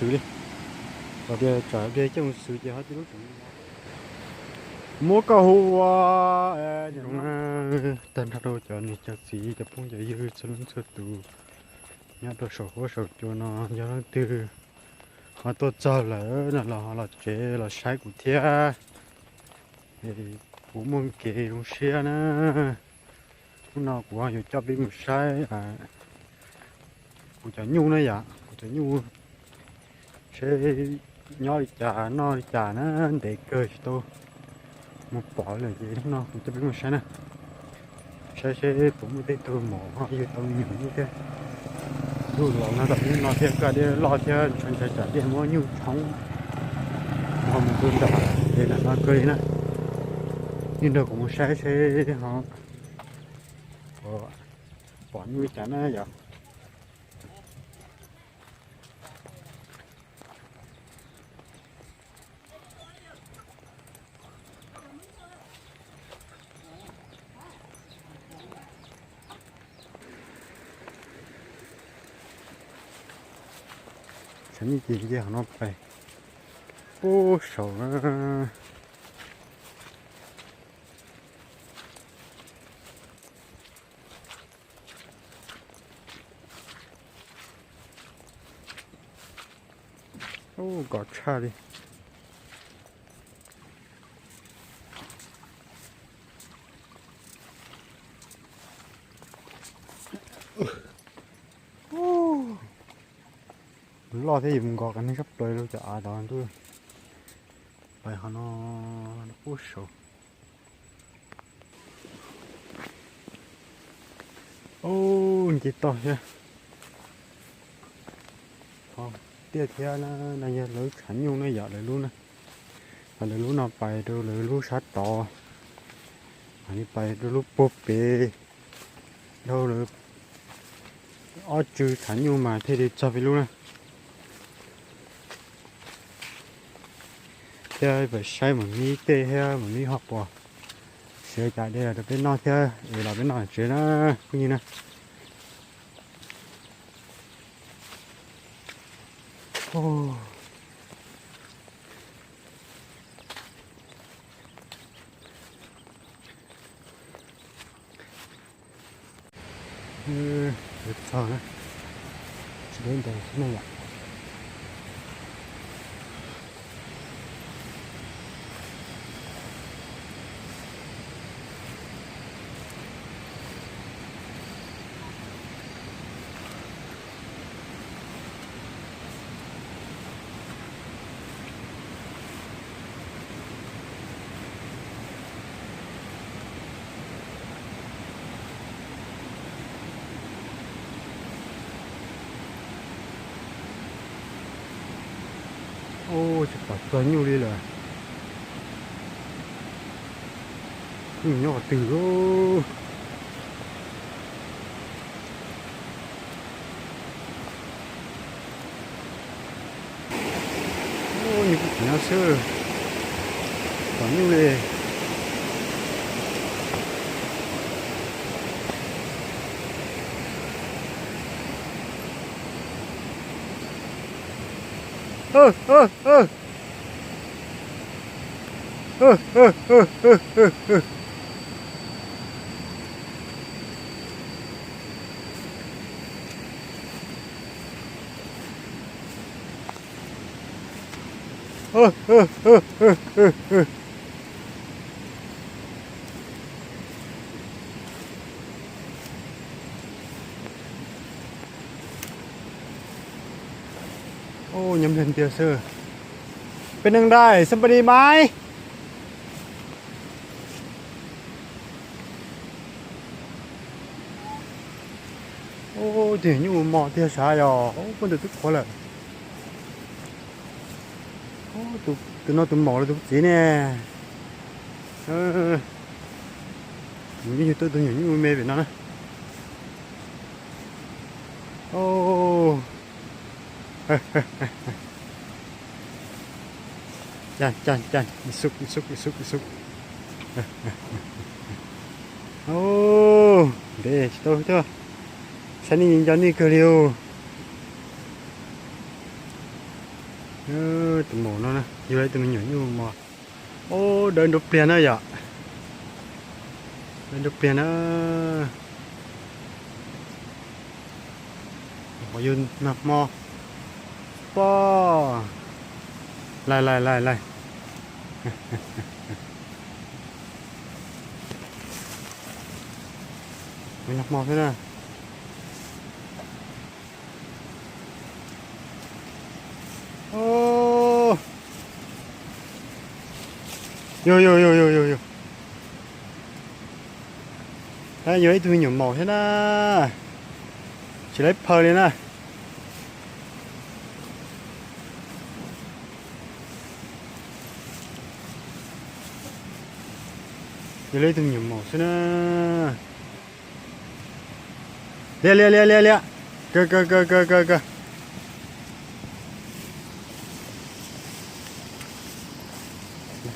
xwb li. Kom tias tsam dej coj mus xwb ces ho tib lub tseem muab koj hu ua. Tag nrho rau cov niam cov txiv cov phooj cov ywg txhua leej txhua tus nyob rau saum huab saum cua no, yog leej twg ho tuaj txog lawm no los ho los tsev los saib kuv thiab. Kuv muaj kev zoo siab na. Hnub no kuv yuav coj peb mus saib kuv cov nyuj na yom, kuv cov nyuj seb nyob li cas noj li cas na, ntev kawg tsis tau mus pom lawm ces hnub no kuv coj peb mus saib na. Saib seb puas muaj tej tug maum ho yug tau me nyuam nyuj thiab. Ntuj los no tom hnub no thiab kaj dej loj thiab ntshai ntshai tsam dej muab nyuj tshoob ho mus tu nram ces nram no kawg li na. Nej nrog kuv mus saib seb ho pom nyuj li cas na yom. Tshav ntuj ces nce qhov no pais pub saum na. Ub, nkos tshaj li. Loj thiab yus mus nkos qas neeg sab plaws rau cov av tod ntuj. Pais qhov no pub saud. Ub, nce toj thiab. Ho tiaj thiab na, no yog lawv tshav nyuj na yom, lawv lub na. Ho lawv lub no pais rau lawv lub sab tod, ho li pais rau lub puag pem, dhau lawv ob tsw tshav nyuj mas thiaj li txog peb lub na. Thiab pais saib mam mib tej thiab mam mib ho puas siav cas de los rau peb noj thiab es los peb noj tsev na, phooj ywg na. Txog na, tsis deb ntev xwb na yom. Ub, tsis pom txog nyuj li lawm. Nyuj nyob qhov twg lauj? Ub, nyuj kuj tseem nyob xwb, pom nyuj li. Ub, nyob nplog ntiag xwb. Bên đây, somebody mai. Ub, tus nyuj mos tiag sav yog, ub, poj ntawd twb qhuav lawm. Tus no tus maum los tus txiv ne. Tus nyuj, tus nyuam nyuj me pem no na. Cas cas cas, ib xub ib xub ib xub ib xub. Ntev tsis tau thiab. Saib nej nco nej kawg li os. Tus maum no na yog ib tug me nyuam nyuj mos. Ub, dawb nruab pliag na yom. Dawb nruab pliag na. Qhov yug nag hmo. Pog. Lais lais lais lais. Nag hmo xwb na. Yog yog yog yog yog yog. Yog ib tug me nyuam maum thiab na. Tsis laib phaw li na. Yog ib tug me nyuam maum xwb na. Liam liam liam liam liam. Kaw kaw kaw kaw kaw kaw.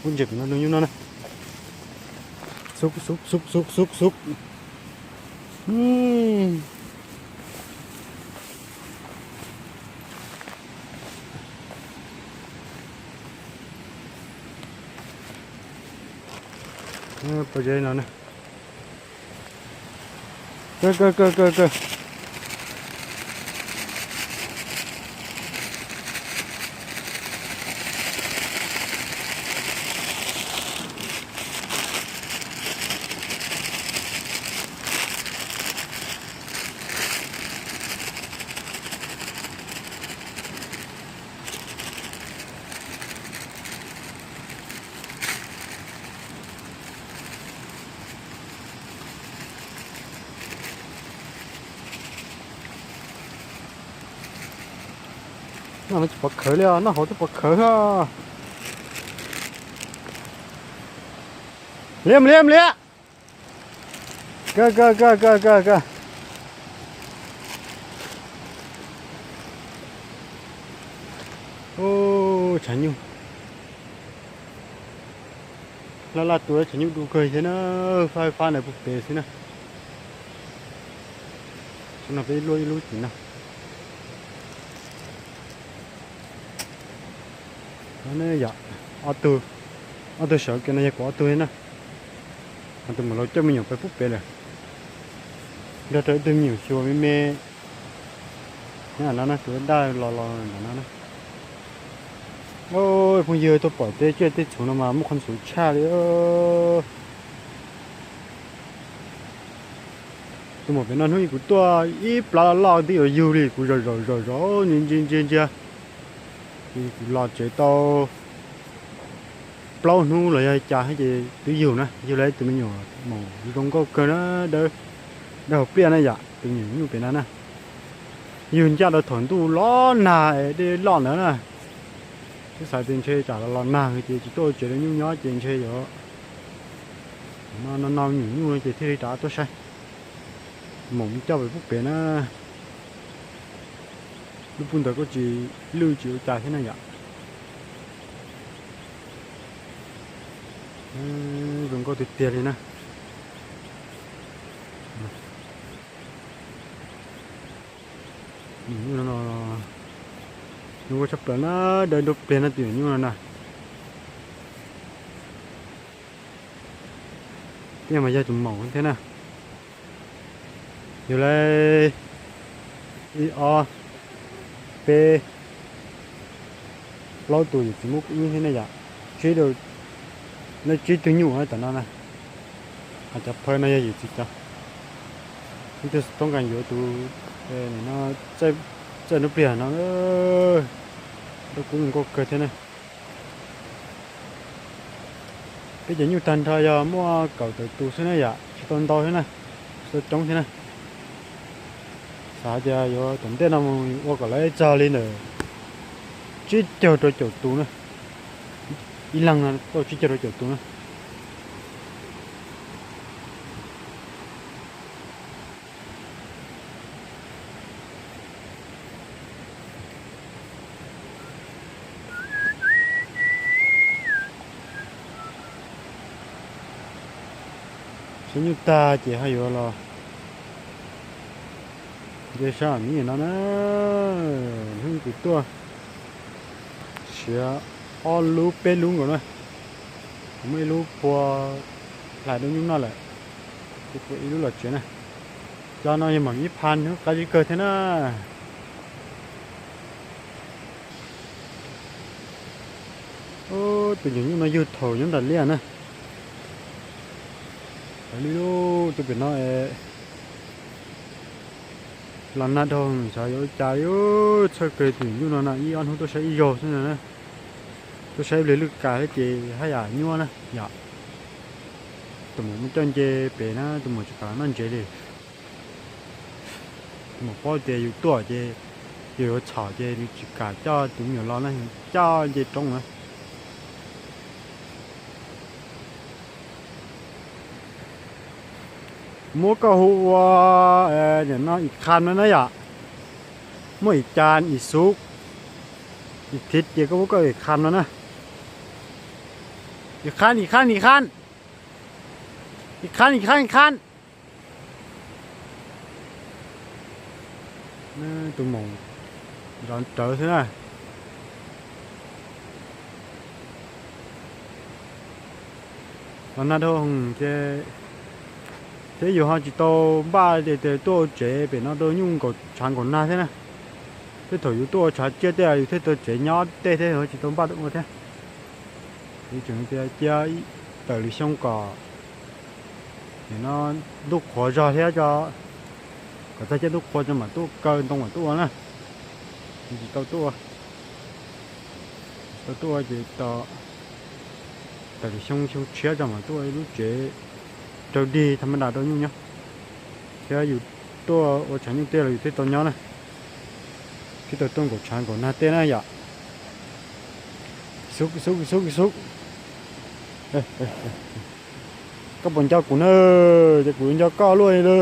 Kuv ntsia pem no, nyuj no na. Xub xub xub xub xub xub. Pob zeb no na. Kaw kaw kaw kaw kaw. Noj no tsis pov khawv li os, noj hauv twb pov khawv. Liam liam liam. Kaw kaw kaw kaw kaw kaw. Ub, tshav nyuj. Laj laj tus tshav nyuj du kawg thiab na, fab fab ntawd puag pem xwb na. Tsam no peb luaj ib lub tim no. Yog ob tug sawv kev no yog kuv ob tug na. Ho tus maum laus coj me nyuam pem puag pem lawm. Nrog rau ib tug me nyuam xyuas me me. Nyob no na, tus daj los los ntawm no na. Phooj ywg, tuaj pom tej tsiaj tej txhu no mas muaj qhov ntxhov tshaj li. Tus maum pem no hnub ib kuv tuaj ib plab loj loj twb yuav yug li, kuv zaum zaum zaum zaum ntsia ntsia ntsia ntsia. Ces kuv los tsev tau plaub hnub los yog cas ces twb yug na, yug los ib tug me nyuam maum zoo nkauj kawg na, dawb hauv pliaj na yom, tus me nyuam nyuj pem no na. Yug ncaj rau thaum ntuj los nag es dej loj ntawd na. Twb xav tias ntshe tsam los los nag ces tsis tuaj ua tsev rau nyuj nyob ces ntshe yuav no no me nyuam nyuj no ces thiaj li rov tuaj saib. Maum coj pem puag pem na. Lub pug ntawd kuj tsis lwj tsis ua cas thiab na yom. Zoo nkauj tiag tiag li na. Nyuj no zoo nkauj tshaj plaws na, dawb nruab pliag na tus nyuam nyuj no na. Tej mas yog tus maum thiab na. Yog li ib ob peb plaub tus yawm txiv muab ib thiab ne yom. Tsib, tsib tug nyuj tam no na. Ho cov phaw no yog yawm txiv cov. Ib tug toob kas yuav tus no, txawj nruab pliag no, rau kub zoo nkauj kawg thiab na. Peb cov nyuj tag nrho yog muaj kaum tawm tus xwb na yom, tsis tau ntau thiab na, tsis tau coob thiab na. Xav hais tias yuav tom ntej no mus ua kom lawv txog li ntawm tsib caug rau caum tus na, ib leeg no tau tsib caug rau caum tus na. Saib nyuj tag ces ho yuav los nce sab miv no na. Hnub kuv tuaj Siav ob lub peb lub nkaus na. Kuv muaj ib lub phua hlais dua nyuj noj lawm, ces phua ib lub los tsev na. Cov no yog mam ib phan hnub qab zib kawg thiab na. Tus nyuam nyuj no yug thaum nyob nram liaj na. Li tus pem no es los nag dhau, xyov yuav ua cas li. Txhawj kawg tus nyuam nyuj no na, ib ob hnub tuaj saib ib zaug xwb na. Tuaj saib ib pliag lwj kas thiab ces haj yam nyuaj na yom. Tus muam muab coj nce pem na, tus muam tsis kam los noj ntsev li. Tus muam paub tias yus tuaj ces yus yuav txhom ces nws tsis kam coj tus me nyuam los na, coj nce roob na. Muab koj hu ua, nim no ib qhan no na yom. Muaj ib cas ib xub, ib thiv ces koj muab koj ib qhan no na. Ib qhan, ib qhan, ib qhan. Ib qhan, ib qhan, ib qhan. Tus moom zov rawv xwb na. Los nag dhau ces thiab yus ho tsis tau npaj tias tuaj ua tsev pem no rau nyuj nkaum tshav nkaum nag thiab na. Tej thaum yus tuaj ua tshav tsiaj tej yus thiaj tau tsev nyob tej thiab, yus ho tsis tau npaj ua thiab. Yus tseem tias cia tawm lwm xyoo kom nim no ntuj qhuav zog thiab, kom txog caij ntuj qhuav tso mam tuaj kaw ntoo mam tuaj ua na. Yus tsis tau tuaj, tsis tau tuaj ces tawm lwm xyoo, xyoo tshiab tso mam tuaj ua ib lub tsev raug dig tham ma das rau nyuj nyob. Thiab yus tuaj ua tshav nyuj tej los yus thiaj tau nyob na, thiaj tau tuaj nkaum tshav nkaum nag tej na yom. Xub xub xub xub. Koj puas nco kuv na? Ces kuv nco koj luaj li lawm.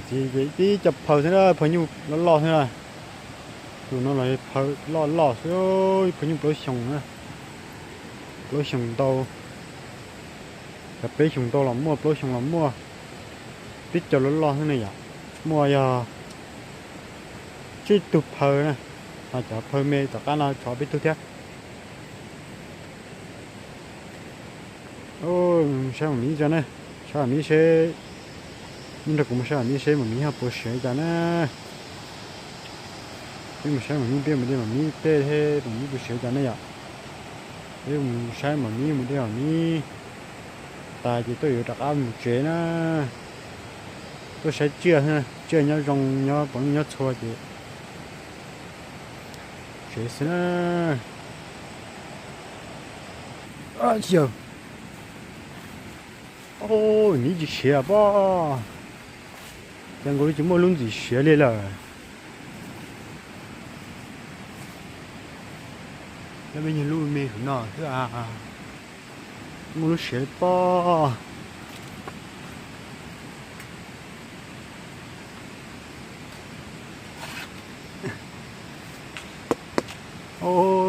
Tib co phaw xwb na, phaw nyuj loj loj xwb na. Tus no los phaw loj loj xwb, phaw nyuj plaub xyoos na. Plaub xyoos ntau, cov peb xyoos ntau los muaj, plaub xyoos los muaj. Tib co loj loj xwb na yom. Muaj yog tsib tug phaw na, ho cov phaw me tom qab no tshuav peb tug thiab. Saib mam miv tso na, saib mam miv seb, nej nrog kuv mus saib mam miv seb mam miv ho puas siav cas na. Peb mus saib mam miv, peb mus de mam miv tej, mam miv puas siav cas na yom. Peb mus saib mam miv, mus de mam miv tas ces tuaj yuav rov qab mus tsev na. Tuaj saib tsiaj, tsiaj nyob zoo, nyob poob nyob txhua ces tsev xwb na. Yawg, miv tsis siav pob, cas nkaus li tsis muaj lub ntxim siav li lawm. Lawv me nyuag lub me hauv no xwb, muaj lub siav li pob.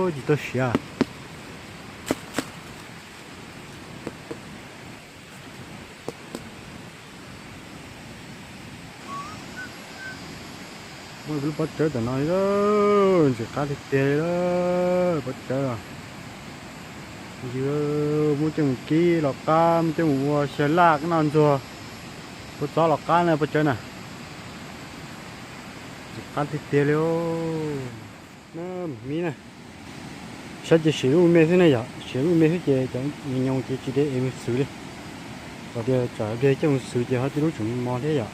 Tsis tau siav. Muaj lub pob tsawb tom no, ntxim qab tiag tiag li lawm pob tsawb. Yog muab coj mus kib los qab, muab coj mus ua xyaw laj noj ntxuag, ua txob los qab na pob tsawb na. Ntxim qab tiag tiag li. Mas miv na, saib ces siav lub me xwb na yom, siav lub me xwb ces cov nyoos ces tsis de ev mus xwm li. Txawm tias tsam pliag coj mus xwm ces ho tib lub tseem mos thiab yom.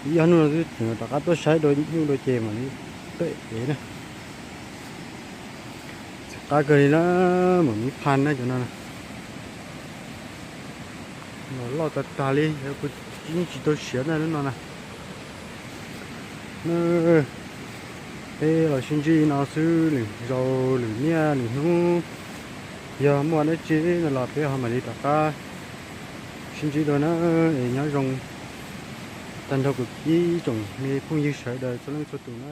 Ib ob hnub no twb tseem rov qab tuaj saib dua nyuj dua ces mam li tuaj ev na. Ntxim qab kawg li na, mam miv phan na cov no. Los loj tag tag li, kuv yeej tsis tau siav na lub no na. Peb los sib ntsib no xwb, lwm zaus lwm niaj lwm hnub yog muaj dab tsi no los peb ho mam li rov qab sib ntsib dua na. Es nyob zoo tag nrho kuv ib tsoom me phooj ywg sawv daws txhua leej txhua tus na.